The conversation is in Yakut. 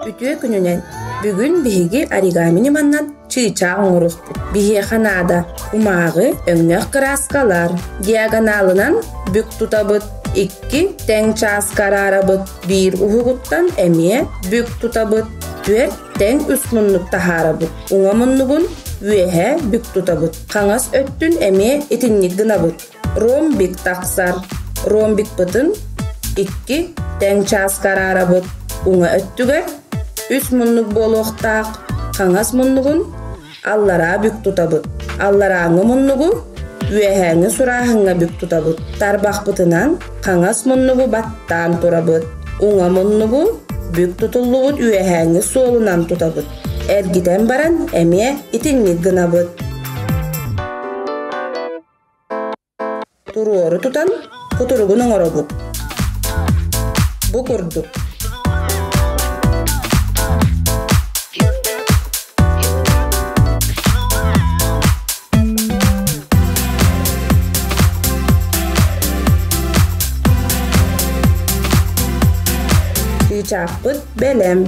Үтүө күнүнэн! Бүгүн биһиги оригами ньыманнан чыычаах оҥоруохпут. Биһиэхэ наада кумааҕы, өҥнөөх кырааскалар, диагоналынан бүк тутабыт, икки тэҥ чааска араарабыт, биир уһугуттан эмиэ бүк тутабыт, түөрт тэҥ үс муннук таһаарабыт, уҥа муннугун үөһэ бүк тутабыт, хаҥас өттүн эмиэ итинник гынабыт. Ромбик тахсар. Ромбикпытын икки тэҥ чааска араарабыт. Уҥа өттүгэр үс муннук буолуохтаах, хаҥас муннугун аллараа бүк тутабыт. Алларааҥҥы муннугу үөһээҥҥи сурааһыҥҥа бүк тутабыт. Тарбахпытынан хаҥас муннугу баттаан турабыт. Уҥа муннугу бүк тутуллубут үөһээҥҥи суолунан тутабыт. Эргитэн баран эмиэ итинник гынабыт. Туруору тутан кутуругун оҥоробут. Бу курдук. Чыычаахпыт бэлэм.